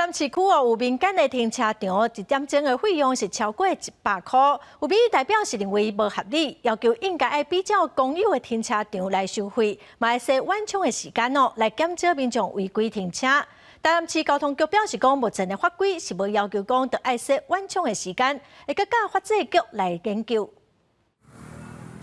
南市區哦，有民間的停車場，一點鐘的費用是超過100箍。有民意代表是認為無合理，要求應該愛比照公有的停車場來收費，嘛愛設緩衝的時間哦，來減少民眾違規停車。台南市交通局表示講，目前的法規是無要求講著愛設緩衝的時間，會閣佮法制局來研究。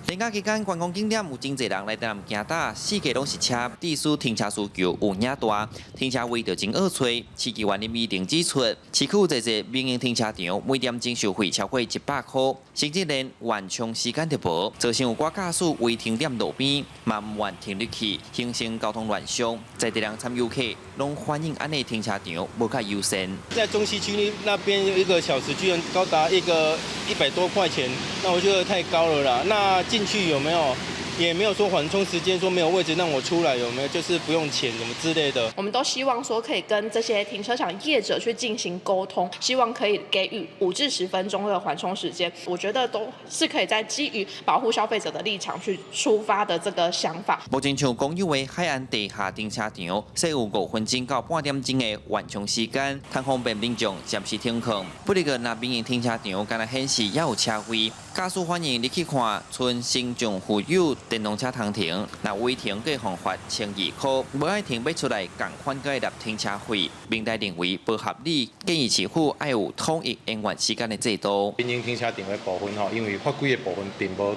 連假期間，觀光景點有真濟人來台南行搭，四界攏是車，致使停車需求有影大，停車位就真惡揣。市議員林宜定指出，市區有濟濟民營停車場，每點鐘收費超過100箍，甚至連緩衝時間都無，造成有寡駕駛違停踮路邊，嘛毋願停入去，形成交通亂象。在地人參遊客攏反映按呢停車場無較優先。在中西區那邊一個小時居然高達一個100多塊錢，那我覺得太高了啦。那進去有沒有？也沒有說緩衝時間，說沒有位置讓我出來，有沒有？就是不用錢，什麼之類的。我們都希望說可以跟這些停車場業者去進行溝通，希望可以給予5至10分鐘的緩衝時間。我覺得都是可以在基於保護消費者的立場去出發的這個想法。目前像公有的海岸地下停車場，設有5分鐘到半點鐘的緩衝時間，通方便民眾暫時停靠。不過，若民營停車場敢若顯示猶有車位，駕駛反映入去看，賰新將附有電動車通停，若違停閣予罰1200箍，無愛停欲出來，仝款閣愛納停車費。民代認為無合理，建議市府愛有統一延緩時間的制度。民營停車場的部分吼，因為法規的部分並無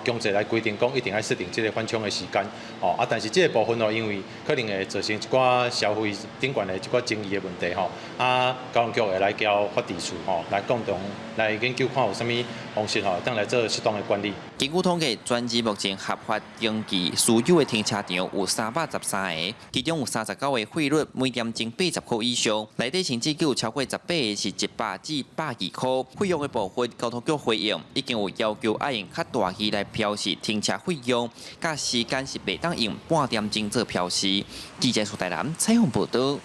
強制來規定講一定愛設定這個緩衝的時間，但是這個部分哦，因為可能會造成一寡消費頂懸的一寡爭議的問題吼，交通局會來交法制處吼來共同來研究看有啥物方式吼，當來做適當的管理。根據統計，全市目前合法登記私有的停車場有313個，其中有39個費率每點鐘80箍以上，內底甚至閣有超過18個是100至120箍。費用的部分，交通局回應已經有要求愛用較大字來標示停車費用，佮時間是袂當用半點鐘做標示。記者蘇台南採訪報導。